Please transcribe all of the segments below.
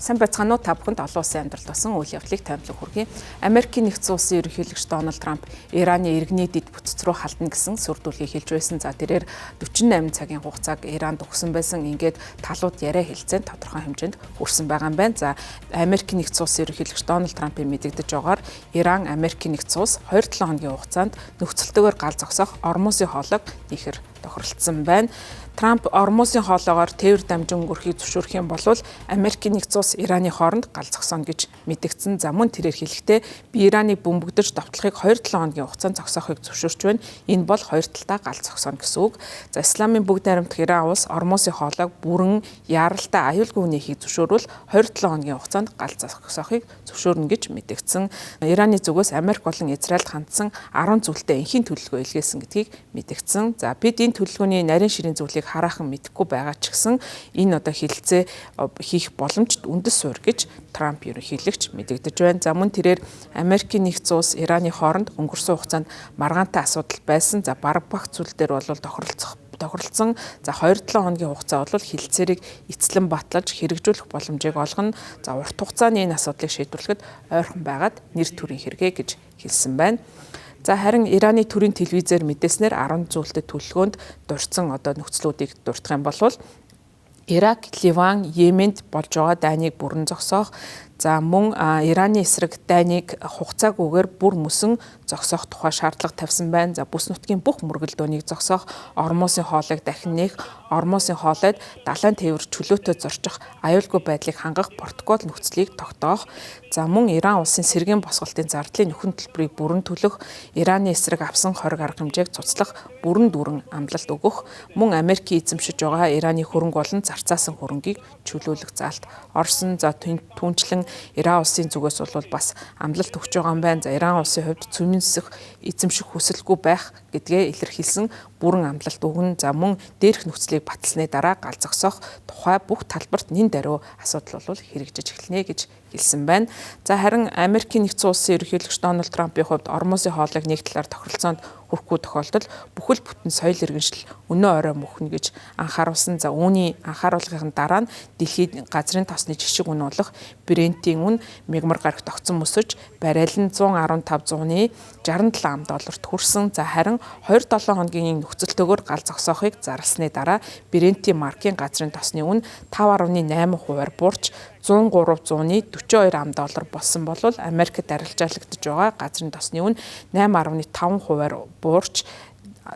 Сайн байцгаана уу, та бүхэнд олон улсын амьдралд болсон үйл явдлыг томилон хүргэе. Америкийн нэгдсэн улсын ерөнхийлөгч Дональд Трамп Ираны иргэний дэд бүтц рүү халдна гэсэн сүрдүүлгийг хэлж байсан. За тэрээр 48 цагийн хугацааг Иранд өгсөн байсан. Ингээд талууд яриа хэлцээнд тодорхой хэмжээнд хүрсэн байгаа юм байна. За Америкийн нэгдсэн улсын ерөнхийлөгч Дональд Трампын мэдэгдэж байгаагаар Иран, Америкийн нэгдсэн улс 2-7 хоногийн хугацаанд нөхцөлтэйгээр гал зогсоох Ормузын хоолойг нийхэр тохиролцсон байна. Трамп Ормузын хоолоогоор тээвэр дамжин өнгөрөхийг зөвшөөрөх юм бол Америкийн нэгдсэн улс Ираны хооронд гал зогсооно гэж мэдэгдсэн. За мөн тэрээр хэлэхдээ би Ираныг бөмбөгдөж довтлохыг 2-7 хоногийн хугацаанд зогсоохыг зөвшөөрч байна. Энэ бол хоёр талдаа гал зогсооно гэсэн үг. За Исламын бүгд найрамдах Иран улс Ормузын хоолойг бүрэн яаралтай аюулгүй нээхийг зөвшөөрвөл 2-7 хоногийн хугацаанд гал зогсоохыг зөвшөөрнө гэж мэдэгдсэн. Ираны зүгээс Америк болон Израильд хандсан 10 зүйлтэй энхийн төлөвлөгөө илгээсэн гэдгийг мэдэгдсэн. За бид энэ төлөвлөгөөний нарийн ширийн зүйлийг хараахан мэдэхгүй байгаа ч гэсэн энэ одоо хилцээ хийх боломжит үндэс суурь гэж Трамп ерөнхийлөгч мэдэгдэж байна. За мөн тэрээр Америкийн нэгдсэн улс Ираны хооронд өнгөрсөн хугацаанд маргаантай асуудал байсан. За бараг багц зүйл дээр бол тохиролцсон. За 2-7 хоногийн хугацаа бол хилцээрийг эцлэн батлаж хэрэгжүүлэх боломжийг олгоно. За урт хугацааны энэ асуудлыг шийдвэрлэхэд ойрхон байгаад нэр төрийн хэрэгэ гэж хэлсэн байна. За харин Ираны төрийн телевизээр мэдээснээр 10 зүйлтэй төлөвлөгөөнд дурдсан одоо нөхцлүүдийг дурдах юм бол Ирак, Ливан, Йеменд болж байгаа дайныг бүрэн зогсоох, за мөн Ираны эсрэг дайныг хугацаагүйгээр бүр мөсөн зогсоох тухай шаардлага тавьсан байна. За бүс нутгийн бүх мөргөлдөөнийг зогсоох, Ормузын хоолойг дахин нээх, Ормузын хоолойд далайн тээвэр чөлөөтэй зорчих аюулгүй байдлыг хангах протокол нөхцөлийг тогтоох, за мөн Иран улсын сэргээн босголтын зардлын нөхөн төлбөрийг бүрэн төлөх, Ираны эсрэг авсан хориг арга хэмжээг цуцлах, бүрэн дүүрэн амлалт өгөх, мөн Америкийн эзэмшиж байгаа Ираны хөрөнгө болон зарцаасан хөрөнгийг чөлөөлөх заалт орсон. За түүнчлэн Иран улсын зүгээс бол бас амлалт өгч байгаа юм байна. За Иран улсын хувьд цөмөнсөх эзэмших хүсэлгүй байх гэдгээ илэрхийлсэн бүрэн амлалт өгнө. За мөн дээрх нөхцөлийг баталсны дараа гал зогсоох тухай бүх талбарт нэн даруй асуудал бол хэрэгжиж эхэлнэ гэж хэлсэн байна. За харин Америкийн нэгдсэн улсын ерөнхийлөгч Дональд Трампын хувьд Ормузын хоолойг нэг талаар тохиролцоонд хүрэхгүй тохиолдолд бүхэл бүтэн соёл иргэншил өнөө орой мөхнө гэж анхааруулсан. За үүний анхааруулгын дараа нь дэлхийн газрын тосны жишг үн болох Брентийн үн мягмар гарагт огцон мөсөж барайл нь 115.67 ам долларт хүрсэн. За харин 2-7 хоногийн нөхцөлтэйгээр гал зогсоохыг зарласны дараа Брентийн маркийн газрын тосны үн 5.8 хувиар буурч 103.42 ам доллар болсон бол Америкт арилжаалагдаж байгаа газрын тосны үн 8.5 хувиар буурч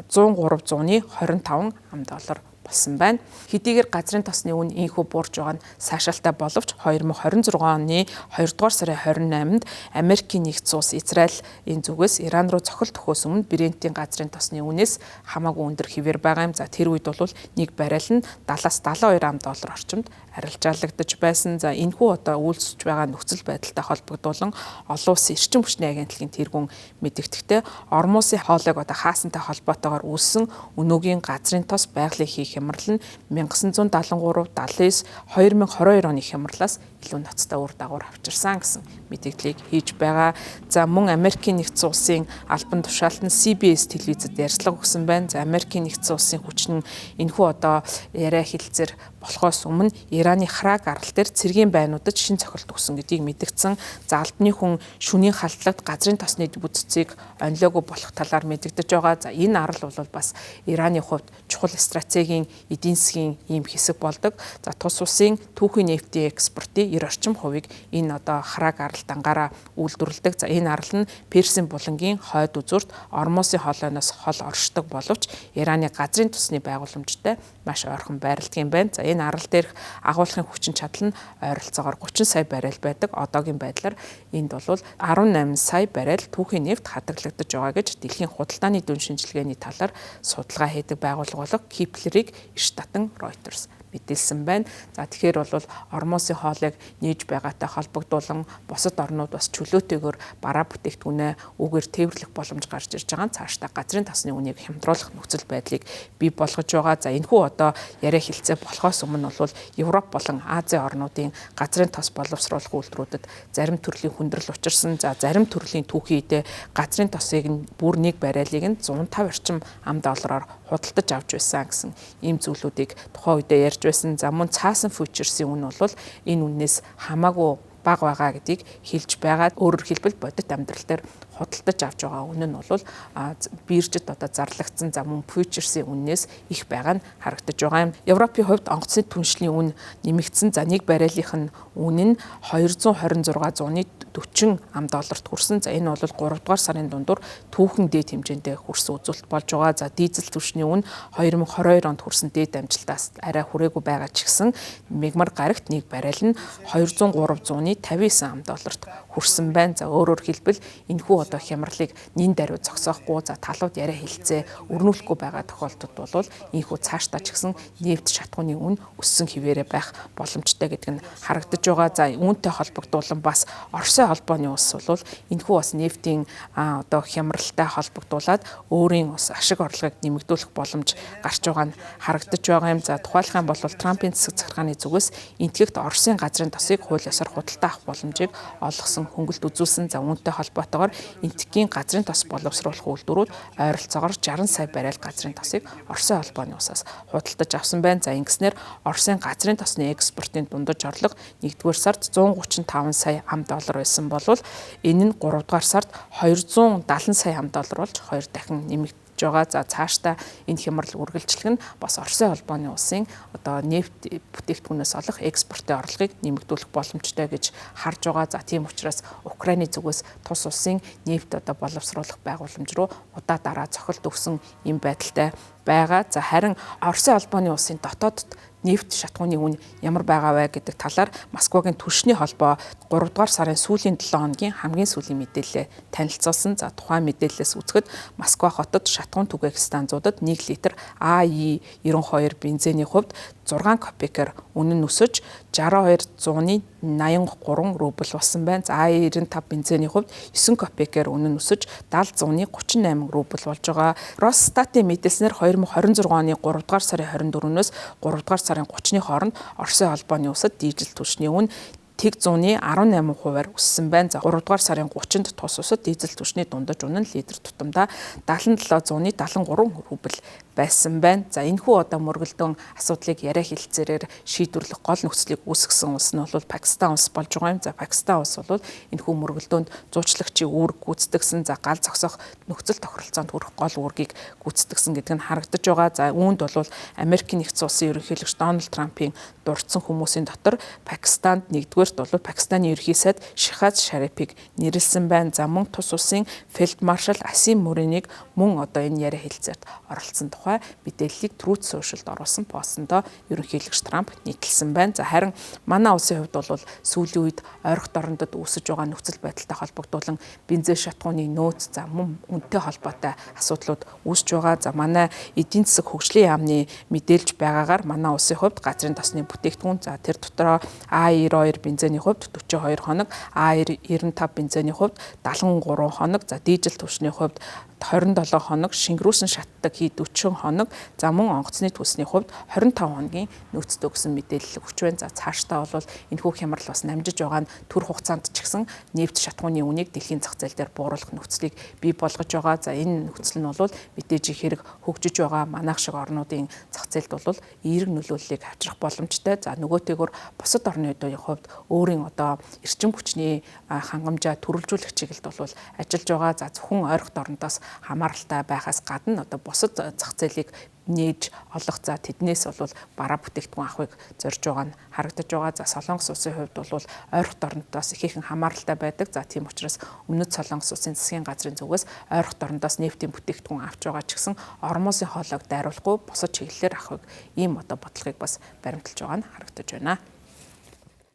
103.25 ам доллар болсон байна. Хэдийгээр газрын тосны үн ийнхүү буурч байгаа нь сайшаалтай боловч 2026 оны 2 дугаар сарын 28-нд Америкийн нэгдсэн улс Израилийн зүгээс Иран руу цохилт өгөхөөс өмнө Брентийн газрын тосны үнээс хамаагүй өндөр хэвээр байгаа юм. За тэр үед бол нэг барайл нь 70-аас 72 ам доллар орчимд арилжаалагдаж байсан. За энэхүү одоо үйлсэж байгаа нөхцөл байдалтай холбогдуулан олон улсын эрчим хүчний агентлагийн тэргүүн мэдэгдэхдээ Ормузын хоолойг одоо хаасантай холбоотойгоор үүссэн өнөөгийн газрын тос байгалийн хийх хямрал нь 1973, 79, 2022 оны хямралаас илүү ноцтой үр дагавар авчирсан гэсэн мэдээллийг хийж байгаа. За мөн Америкийн нэгдсэн улсын албан тушаалт нь CBS телевизэд ярьцлага өгсөн байна. За Америкийн нэгдсэн улсын хүчин энэхүү одоо яриа хэлцээр болохоос өмнө Ираны Храг арал дээр цэргийн байнуудад шин цохилт өгсөн гэдгийг мэдгдсэн. За албаны хүн шүнийн халдлагад газрын тосны бүтцийг онилоогүй болох талаар мэдэгдэж байгаа. За энэ арал бол бас Ираны хувьд чухал стратегийн эдийн засгийн ийм хэсэг болдог. За тус улсын түүхийн нефтийн экспортын 90 орчим хувийг энэ одоо Храг арал дангаараа үйлдвэрлэдэг. За энэ арал нь Персийн булангийн хойд үзүүрт Ормузын хоолойноос хол оршдог боловч Ираны газрын тусны байгууламжтай маш ойрхон байрладаг юм байна. За энэ арал дээрх агуулгын хүчин чадал нь ойролцоогоор 30 сая баррел байдаг. Одоогийн байдлаар энд бол 18 сая баррел түүхийн нефть хадгалагдаж байгаа гэж дэлхийн худалдааны дүн шинжилгээний талаар судалгаа хийдэг байгууллага болох Kpler-ийг эрт татан Reuters мэдээлсэн байна. За тэгэхээр бол Ормузын хоолойг нээж байгаатай холбогдуулан бусад орнууд бас чөлөөтэйгээр бараа бүтээгдэхүүнээ үүгээр тээвэрлэх боломж гарч ирж байгаа нь цаашдаа газрын тосны үнийг хямдруулах нөхцөл байдлыг бий болгож байгаа. За энэхүү одоо яриа хэлцээ болохоос өмнө бол Европ болон Азийн орнуудын газрын тос боловсруулах үйлдвэрүүдэд зарим төрлийн хүндрэл учирсан. За зарим төрлийн түүхийн идэ газрын тосыг нь бүр нэг бариалыг нь 105 орчим ам доллараар худалдаж авч байсан гэсэн ийм зүйлүүдийг тухайн үедээ ярьж байсан. За мөн цаасан фьючерсийн үн бол энэ үннээс хамаагүй бага байгаа гэдгийг хэлж байгаа. Өөрөөр хэлбэл бодит амьдрал дээр худалдаж авч байгаа үнэ нь бол биржид одоо зарлагдсан, за мөн фьючерсийн үннээс их байгаа нь харагдаж байгаа юм. Европын хувьд онгоцны түншлийн үн нэмэгдсэн. За нэг барриалынх нь үн нь 226.40 ам долларт хүрсэн. За энэ бол 3 дугаар сарын дундуур түүхэн дээд хэмжээндээ хүрсэн үзүүлэлт болж байгаа. За дизель түвшний үн 2022 онд хүрсэн дээд амжилтаас арай хүрээгүй байгаа ч гэсэн мягмар гарагт нэг барриал нь 203.59 ам долларт хүрсэн байна. За өөрөөр хэлбэл энэхүү одоо хямралыг нин даруй зогсоохгүй, за талууд яриа хэлцээ өрнүүлэхгүй байгаа тохиолдолд бол энэхүү цаашдаа ч гэсэн нефть шатхууны үн өссөн хിവэрэ байх боломжтой гэдэг нь харагдаж байгаа. За үүнтэй холбогдуулан бас Оросын холбооны улс бол энэхүү бас нефтийн одоо хямралтай холбогдуулаад өөрийн бас ашиг орлогыг нэмэгдүүлэх боломж гарч байгаа нь харагдаж байгаа юм. За тухайлах юм бол Трампын засаг захиргааны зүгээс Энэтхэгт Оросын газрын тосыг хууль ёсоор худалдаа авах боломжийг олгосон хөнгөлт үзүүлсэн. За үүнтэй холбоотойгоор Энэтхэгийн газрын тос боловсруулах үйлдвэрүүд ойролцоогоор 60 сая баррел газрын тосыг Оросын холбооны улсаас худалдаж авсан байна. За ингэснээр Оросын газрын тосны экспортын дундаж орлого 1-р сард 135 сая ам доллар байсан бол энэ нь 3-р сард 270 сая ам доллар болж 2 дахин нэмэгдэж байгаа. За цаашдаа энэ хямрал үргэлжлэх нь бас Оросын холбооны улсын одоо нефть бүтээгдэхүүнээс олох экспортын орлогыг нэмэгдүүлэх боломжтой гэж харж байгаа. За тийм учраас Украины зүгээс тус улсын нефть одоо боловсруулах байгууламж руу удаа дараа цохилт өгсөн юм байдалтай байгаа. За харин Оросын холбооны улсын дотоодд нефть шатхууны үн ямар байгаа вэ гэдэг талаар Москвагийн түлшний холбоо 3 дугаар сарын сүүлийн 7 хоногийн хамгийн сүүлийн мэдээлэлээ танилцуулсан. За тухайн мэдээллээс үзэхэд Москва хотод шатхуун түгээх станцуудад 1 литр АИ 92 бензиний хувьд 6 копейкээр үнэ нь өсөж 62.83 рубль болсон байна. За АИ 95 бензиний хувьд 9 копейкээр үнэ нь өсөж 70.38 рубль болж байгаа. Росстатын мэдээлснээр 2026 оны 3 дугаар сарын 24-өөс 3 дугаар сарын 30-ны хооронд Оросын холбооны улсад дизель түлшний үн тэг 118 хувиар өссөн байна. За 3 дугаар сарын 30-нд тус усад дизель түлшний дундаж үнэ нь литр тутамдаа 77.73 рубль байсан байна. За энэхүү одоо мөргөлдөөн асуудлыг яриа хэлцээрээр шийдвэрлэх гол нөхцөлийг үүсгэсэн улс нь бол Пакистан улс болж байгаа юм. За Пакистан улс бол энэхүү мөргөлдөөнд зуучлагчийн үүрэг гүйцэтгэсэн. За гал зогсоох нөхцөл тохиролцоонд хүрэх гол үүргийг гүйцэтгэсэн гэдэг нь харагдаж байгаа. За үүнд бол Америкийн нэгдсэн улсын ерөнхийлөгч Дональд Трампын дурдсан хүмүүсийн дотор Пакистанд нэгдүгээрт бол Пакистаны ерөнхий сайд Шихаз Шарифыг нэрлсэн байна. За мөн тус улсын фельдмаршал Асим Муринийг мөн одоо энэ яриа хэлцээрт оролцсон тухай мэдээллийг Truth Social-д оруулсан постондоо ерөнхийлөгч Трамп нийтэлсэн байна. За харин манай улсын хувьд бол сүүлийн үед ойрхот орондод үүсэж байгаа нөхцөл байдалтай холбогдуулан бензин шатхууны нөөц, за мөн үнэтэй холбоотой асуудлууд үүсэж байгаа. За манай эдийн засаг хөгжлийн яамны мэдээлж байгаагаар манай улсын хувьд газрын тосны бүтээгдэхүүн, за тэр дотроо А92 бензиний хувьд 42 хоног, А95 бензиний хувьд 73 хоног, за дизель түвшний хувьд 27 хоног, шингэрүүлсэн шатдаг хий 40 хоног, за мөн онгоцны төлсний хувьд 25 хоногийн нөөцтэй гэсэн мэдээлэл өгч байна. За цаашдаа бол энэхүү хямрал бас намжиж байгаа нь төр хугацаанд ч гэсэн нефть шатхууны үнийг дэлхийн зах зээл дээр бууруулах нөхцөлийг бий болгож байгаа. За энэ нөхцөл нь бол мэдээж их хэрэг хөгжиж байгаа манайх шиг орнуудын зах зээлд бол эерэг нөлөөллийг авчрах боломжтой. За нөгөөтэйгөр бусад орнуудын хувьд өөрийн одоо эрчим хүчний хангамжаа төрөлжүүлэх чиглэлд бол ажиллаж байгаа. За зөвхөн ойрхот орондоос хамааралтай байхаас гадна одоо бусад зах зээлийг нээж олох, за тэднээс бол бараа бүтээгдэхүүн авахыг зорж байгаа нь харагдаж байгаа. За Солонгос улсын хувьд бол ойрхот орондоос ихээхэн хамааралтай байдаг. За тийм учраас өмнөд Солонгос улсын засгийн газрын зүгээс ойрхот орондоос нефтийн бүтээгдэхүүн авч байгаа ч гэсэн Ормосын хоолойг дайруулахгүй бусад чиглэлээр авахыг ийм одоо бодлогыг бас баримталж байгаа нь харагдаж байна.